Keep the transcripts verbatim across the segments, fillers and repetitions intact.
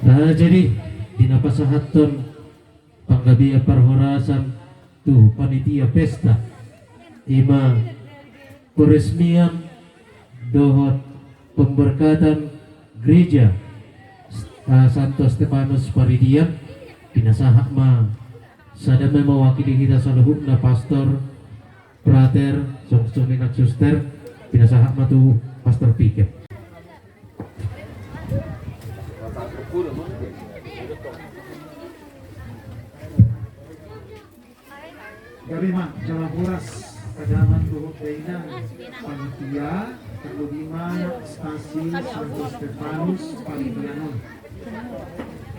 Nah, jadi di na pasahathon panggabean parhorasan tu panitia pesta, ima peresmian dohot pemberkatan gereja, eh, Santo Stefanus Paridian, pinasahat ma sada ma mewakili hita saluhutna, pastor, frater, songon i nang suster, pinasahat ma tu pastor Pikep. Gabe ma jala horas angka damang dohot dainang panitia, terlebih ma stasi Santo Stefanus Paridian on.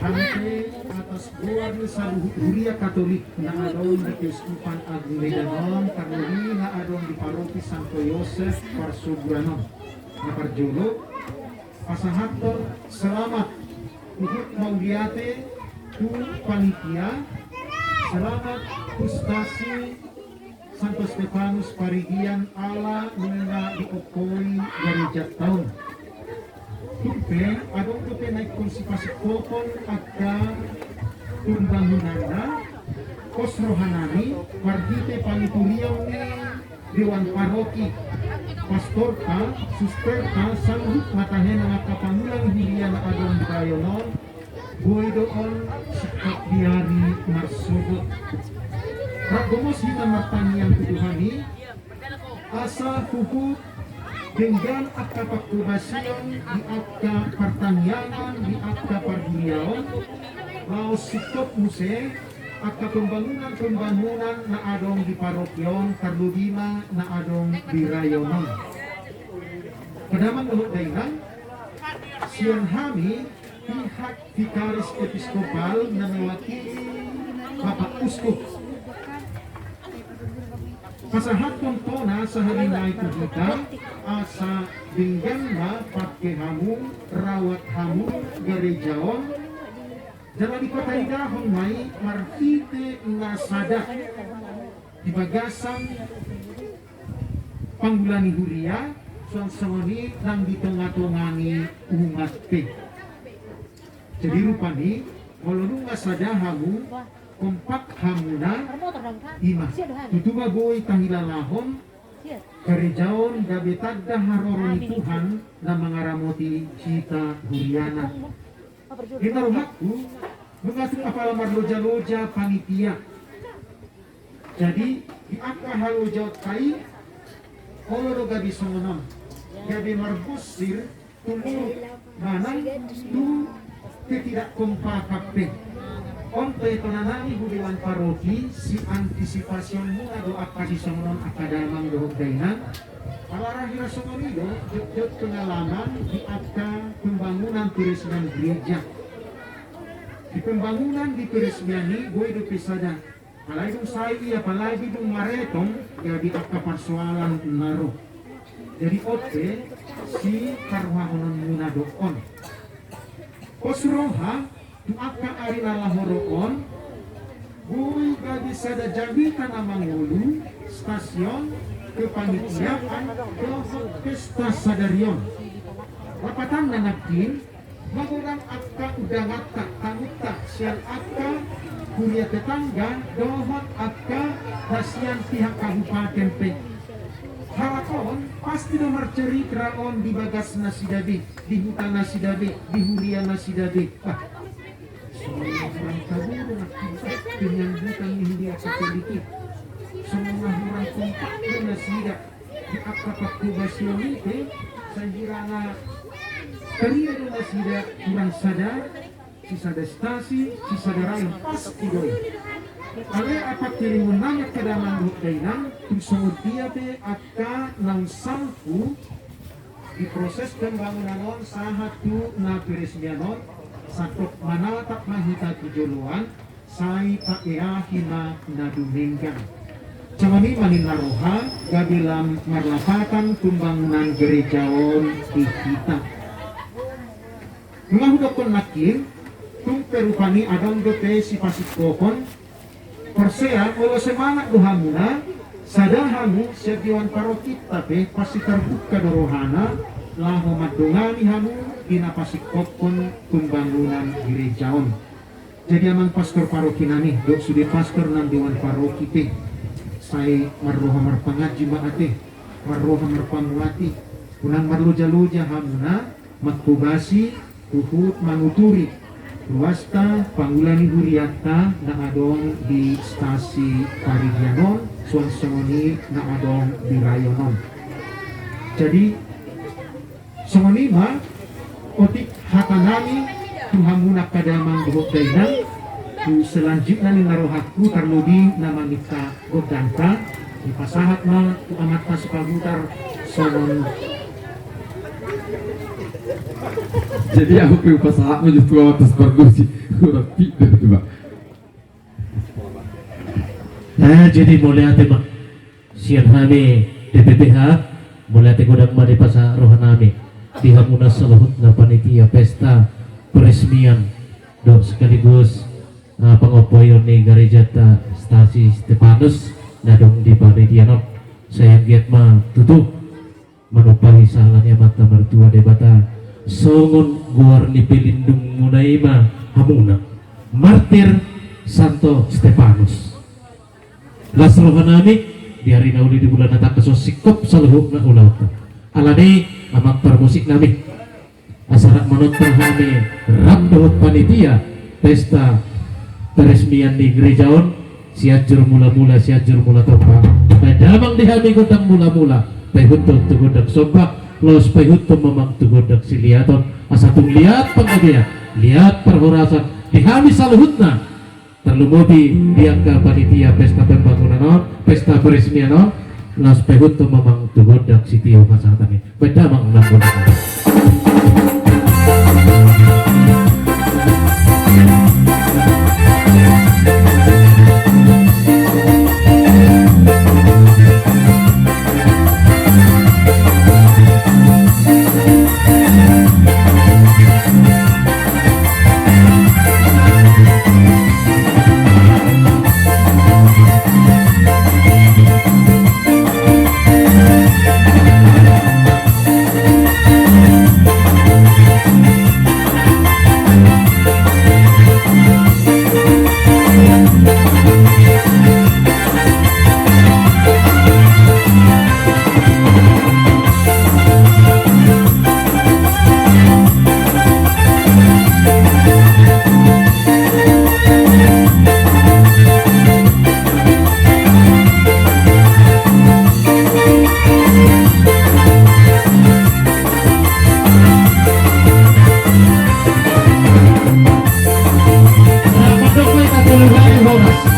Hami pe atas goar ni saluhut huria Katolik na adong di Keuskupan Agung Medan on, terlebih na adong di Paroki Santo Yosef Parsoburan on. Na parjolo, pasahathon selamat huhut mauliate tu panitia, selamat tu stasi Santo Stefanus Paridian ala nunga dipongkoi garejanta on. Tung pe adong dope na ingkon sipasingkophon angka pembangunanna, pos rohanami marhite panuturion ni dewan paroki, pastorta, susterta, saluhut ma tahe nang angka pangula ni huria na adong di rayon on, boi do on singkop di ari marsogot. Rap gomos hita martangiang tu Tuhan i, asa huhut denggan angka pangkobasion di angka partangiangan, di angka parhuriaon, laos singkop muse angka pembangunan-pembangunan na adong di paroki on, tarlobi ma na adong di rayon on. Angka damang dohot dainang, sian hami pihak Vikaris Episkopal na mewakili Bapak Uskup, pasahathon tona sahali nai tu hita, asa denggan ma pangke hamu, rawat hamu gareja on, jala dipataridahon ma i marhite na sada di bagasan pangula ni huria, suang songon i nang di tonga-tonga ni umat pe. Jadi rupani, molo nunga sada hamu, kompak hamuna, ima tutu ma boi tahilalahon gareja on gabe tanda haroro ni Tuhan na mangaramoti hita huriana. Ninna rohangku, nunga tung apala marloja-loja panitia. Jadi di angka halojaonta i, olo do gabe songon on, gabe marbonsir tu muruk manang tu ketidakkompakan pe. On pe tona nami hu dewan paroki, siantisipasionmuna do angka sisongon on angka damang dohot dainang. Ala ra hira songon i do jotjot pengalaman di angka pembangunan peresmian gereja. Di pembangunan di peresmian i boi dope sada. Apalagi dung sai i, apalagi dung maretong, gabe angka parsoalan na ro. Jadi on pe siparrohahononmuna do on. Pos roha tu angka ari na laho ro on, boi gabe sada jamita na mangolu, stasi on, kepanitiaan dohot pesta sadari on. Lapatanna nangkin, magodang angka undanganta, tamunta sian angka huria tetangga dohot angka na sian pihak kabupaten pe. Halak on pasti do marcerita on di bagasnasida be, di hutanasida be, di hurianasida be. Bah, songon na hurang tabo do nangkin penyambutan ni huria Katolik i. Songon na hurang kompak do nasida di angka pangkobasion i pe, sai hira na taria do nasida hurang sada, sisada stasi, sisada rayon, pasti do i. Alai apakkirimon nami angka damang dohot dainang, tung songon dia pe angka naung salpu di proses pembangunan on sahat tu na peresmian on, sandok manatap ma hita tu joloan, sai taeahi ma na dumenggan. Songon i ma ninna roha, gabe lam marlapatan pembangunan gereja on di hita. Nunga hudokkon nangkin, tung pe rupani adong dope sipasingkophon, porsea molo semangat do hamuna, sada hamu sian dewan parokinta pe pasti tarbuka do rohana, laho mandongani hamu di na pasingkophon pembangunan gereja on. Jadi amang pastor paroki nami dohot sude pastor nang dewan paroki pe, sai marroha marpanganju ma ate, marroha marpamuati, unang marloja-loja hamuna manghobasi huhut manguturi ruasta pangula ni hurianta na adong di Stasi Paridian on, suang songon i na adong di rayon on. Jadi songon i ma otik hata nami tu hamuna angka damang dohot dainang. Tu selanjutna ninna rohangku tarlobi na maminta gondangta, dipasahat ma tu amanta Sipahutar songon. Jadi ahu pe hupasahat ma jo tu amanta Sipargusi. Hurang pindah tu ba. Nah, jadi mauliate ma sian hami D P P H, mauliate godang ma dipasahat roha nami di hamuna saluhutna panitia pesta peresmian dohot sekaligus, eh, pangompoion ni garejanta Stasi Stefanus na adong di Paridian on. Sai anggiat ma tutu manumpahi sahala ni Amanta Martua Debata songon goar ni pelindungmuna i ma hamuna martir Santo Stefanus. Las roha nami di ari na uli di bulan na tangkas on singkop saluhutna ulaonta. Alani amang parmusik nami, asa rap manontang hami rap dohot panitia pesta peresmian ni gereja on, Sianjur Mula-mula, Sianjur Mula Tompa. Baen damang di hami gondang mula-mula, paihuthon tu gondang somba, laos paihuthon ma amang tu gondang siliaton, asa tung liat panggabean, liat parhorasan di hami saluhutna. Tarlumobi di angka panitia pesta pembangunan on, pesta peresmian on, laos paihuthon ma amang tu gondang sitio hasahatan i. Baen damang nang gondang.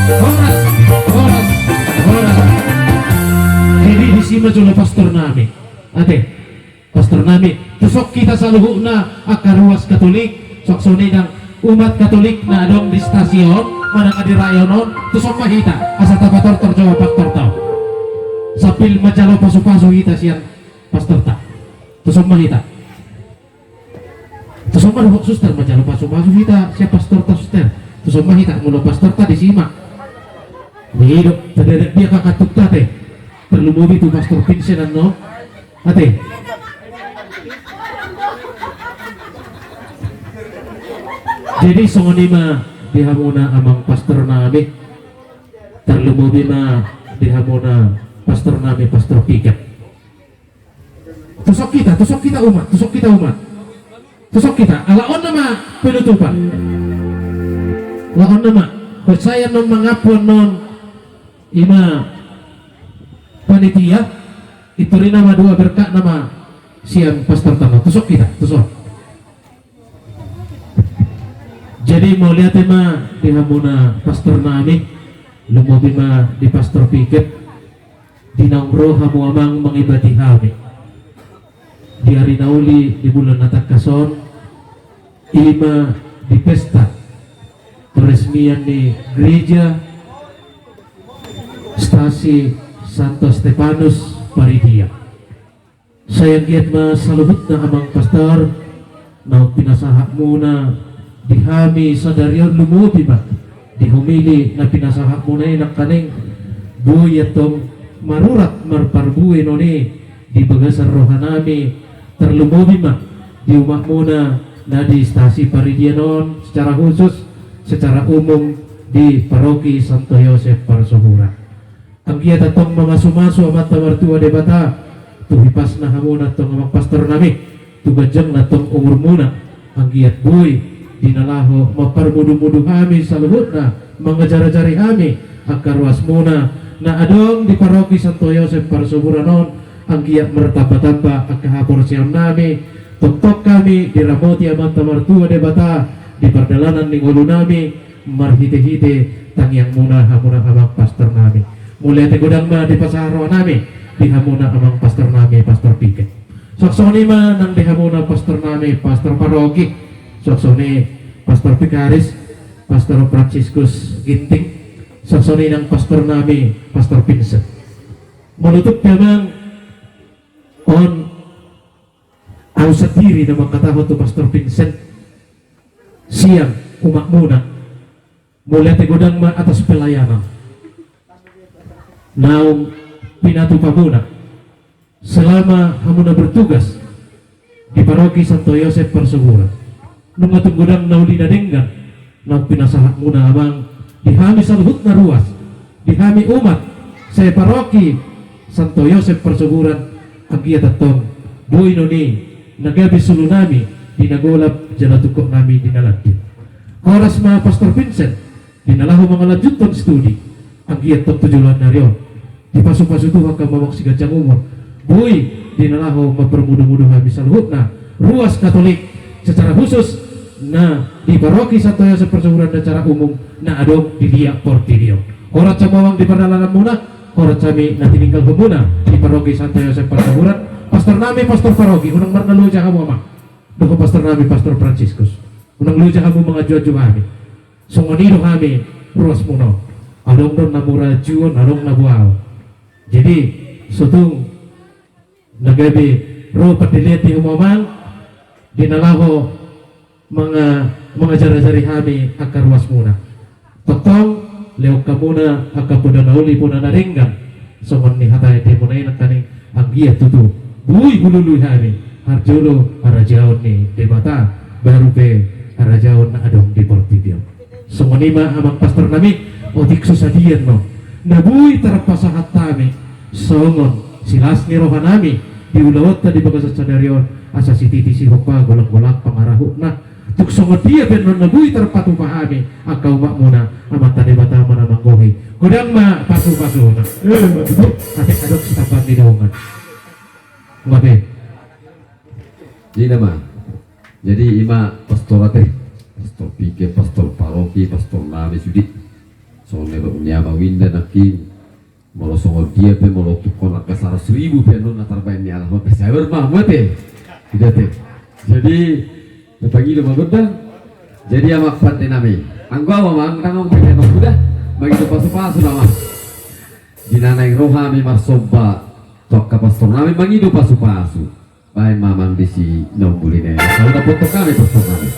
Horas, horas, horas, horas. Jadi disi ma jolo pastor nami. Ate. Pastor nami, tu son hita saluhutna angka ruas Katolik, suang songon i nang umat Katolik na adong di stasi on manang di rayon on, tu son ma hita asa tapatortor jo pastorta on. Sambil manjalo pasu-pasu hita sian pastorta. Tu son ma hita. Tu son ma dohot suster manjalo pasu-pasu hita sian pastorta, suster. Tu son ma hita, molo pastorta disi ma. Didok, tadadok dia kakak tukta te. Tarlumobi tu pastor Vincent annon. Ate. Jadi songon i ma di hamuna amang pastor nami. Tarlumobi ma di hamuna pastor nami, pastor Piket. Tu son hita, tu son hita umat, tu son hita umat. Tu son hita, ala on nama penutupan. Ala on nama, hot sai annon mangampu annon. I ma panitia, pintor i nama dua berkat nama sian pastorta ma. Tu son hita, tu son. Jadi mauliate ma di hamuna pastor nami, lumobi ma di pastor Piket, di naung ro hamu amang mangibati hami. Di ari na uli di bulan na tangkas on, i ma di pesta peresmian ni gereja Stasi Santo Stefanus Paridia. Sai anggiat ma saluhutna amang pastor, naung pinasahatmuna di hami sadari on, lumobi ma di homili na pinasahatmuna i nangkaning, boi antong marurat marparbue non i di bagasan rohanami, Tarlumobi ma di umakmuna na di stasi Paridian on, secara khusus, secara umum di Paroki Santo Yosep Parsoburan. Anggiat antong mamasumasu Amanta Martua Debata tu hipasna hamuna antong amang pastor nami, tu ganjangna antong umurmuna, anggiat boi di na laho mamparmudumudu hami saluhutna, mangajarajari hami angka ruasmuna na adong di Paroki Santo Yosep Parsoburan on, anggiat martambatamba angka haporseaonnami, tongtong hami diramoti Amanta Martua Debata di pardalanan ni ngolunami, marhitehite tangiangmuna hamuna amang pastor nami. Mauliate godang ma dipasahat rohanami di hamuna amang pastor nami, Pastor Pike. Suang songon i ma nang di hamuna pastor nami, Pastor Paroki. Suang songon i Pastor Vikaris, Pastor Franciscus Ginting. Suang songon i nang pastor nami, Pastor Vincent. Molo tung pe amang, on ahu sandiri na mangkatahon tu Pastor Vincent sian umakmuna. Mauliate godang ma atas pelayanan naung pinatupamuna selama hamuna bertugas di Paroki Santo Yosep Parsoburan. Nunga tung godang na uli na denggan naung pinasahatmuna amang di hami saluhutna ruas, di hami umat se-Paroki Santo Yosep Parsoburan, anggiat antong boi non i na gabe sulunami di na golap jala tungkotnami di na landit. Horas ma Pastor Vincent di na laho mangalanjuthon studi, anggiat antong tu joloan ni ari on dipasupasu Tuhan hamu amang siganjang umur, boi di na laho mamparmudumudu hami saluhutna ruas Katolik, secara khusus na di Paroki Santo Yosep Parsoburan dan secara umum na adong di liat portibi on. Horas hamu amang di pardalananmuna, horas hami na tininggalhonmuna di Paroki Santo Yosep Parsoburan. Pastor nami, Pastor Paroki, unang marnaloja hamu amang. Dohot pastor nami, Pastor Franciscus, unang loja hamu manganjuanju hami. Songon i do hami ruasmuna on. Adong do na mura anjuon, adong na boaon. Jadi, so tung na gabe ro pandelean di hamu amang di na laho manga-, mangajarajari hami angka ruasmuna. Tongtong lehon hamuna angka poda na uli, poda na denggan. Songon nihata ni hamuna i nangkaning, anggiat tutu boi hulului hami parjolo harajaon ni Debata, baru pe harajaon na adong di portibi on. Songon i ma amang pastor nami, otik so sadia annon na boi tarpasahat hami songon silas ni rohanami di ulaonta di bagasan sadari on, asa sititi sihompa, golanggolang pangarahutna. Tung songon dia pe annon na boi tarpatupa hami angka umakmuna, Amanta Debata ma na manggohi. Godang ma pasupasuna. Eh, betul. Ate adong sitambaan ni dongan. Mate. Jadi nama. Jadi ima pastor ate. Pastor Pike, Pastor Paroki, Pastor nami sude. Songon na didok ni Ama Winda nangkin. Molo songon dia pe, molo tungkot angka saratus ribu pe annon na tarbaen ni anak on pe sabar ma, mate. Sude ate. Jadi, na pangido ma gondang. Jadi amang pande nami. Anggo au amang, ndang au pe amang sude. Mangido pasupasu nama. Di na naeng ro hami marsomba tu angka pastor nami mangido pasupasu. Baen ma amang disi na umbuli na i. Saluhut na potong hami, potong hami.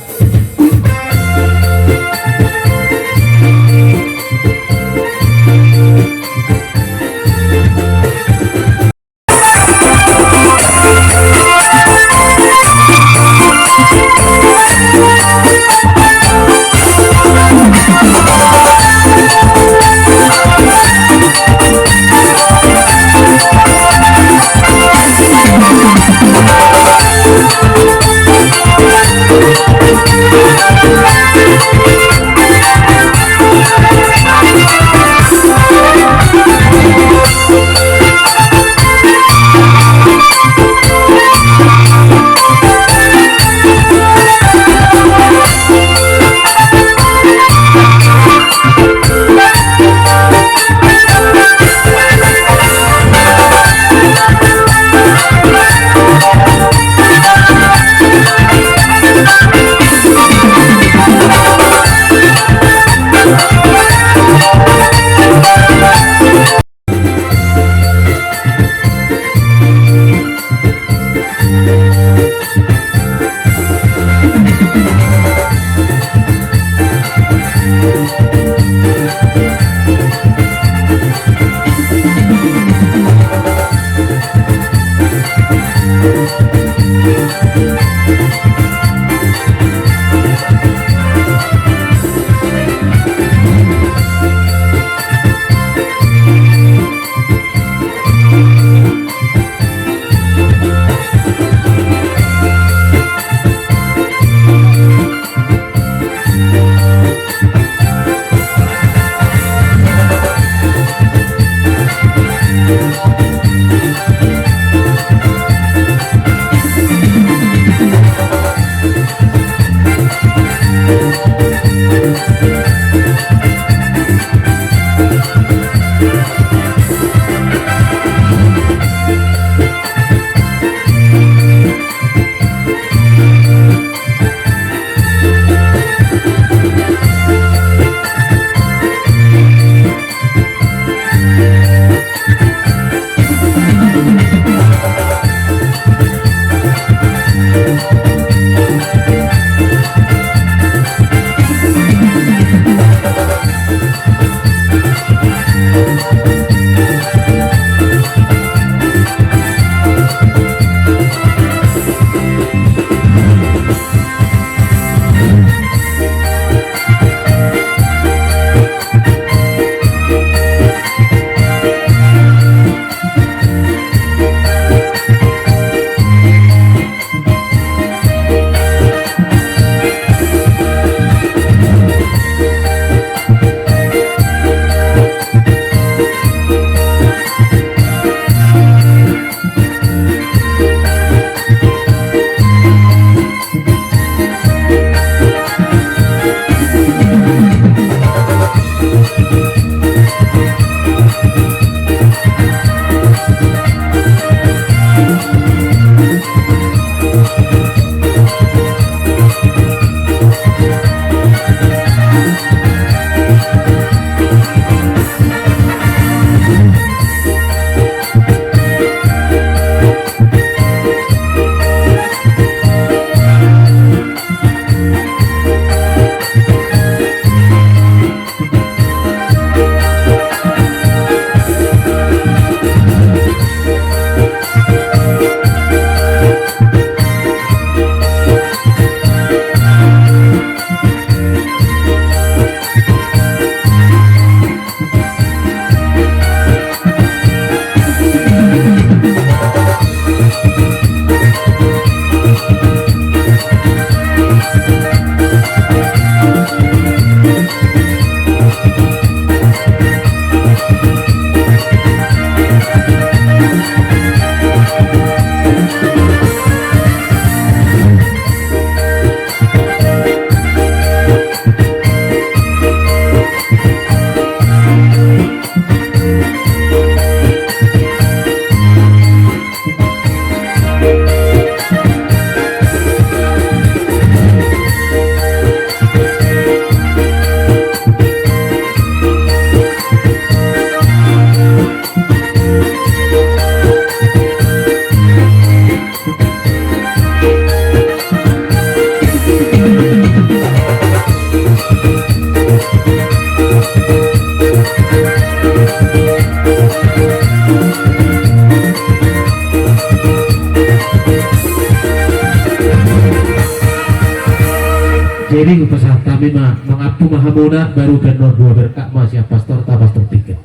Jadi hupasahat hami ma, mangampu ma hamuna, baru ganuan dua berkat ma sian pastorta, Pastor Piga.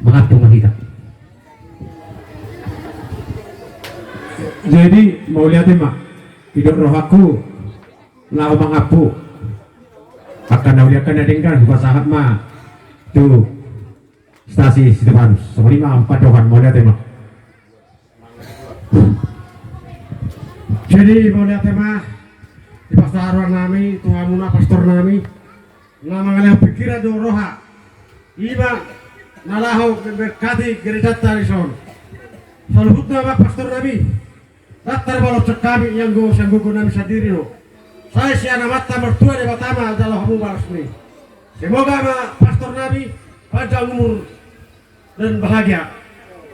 Mangampu ma hita. Jadi mauliate ma, didok rohangku laho mangampu angka na uli, angka na denggan, hupasahat ma tu Stasi Stefanus. Songon i ma, ampa dohan, mauliate ma. Jadi mauliate ma di pasahaton nami tu hamuna pastor nami, na mangalehon pingkiran dohot roha, i ma na laho memberkati gerejanta dison. Saluhutna ma pastor nami, ndang tarbalos hami, ianggo sian gogo nami sandiri do. Sai sian Amanta Martua Debata ma jalo hamu balos ni. Semoga ma pastor nami panjang umur dan bahagia.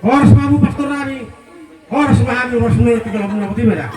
Horas ma hamu pastor nami, horas ma hami, horas ma hami, tinggal hamu na putih ma da.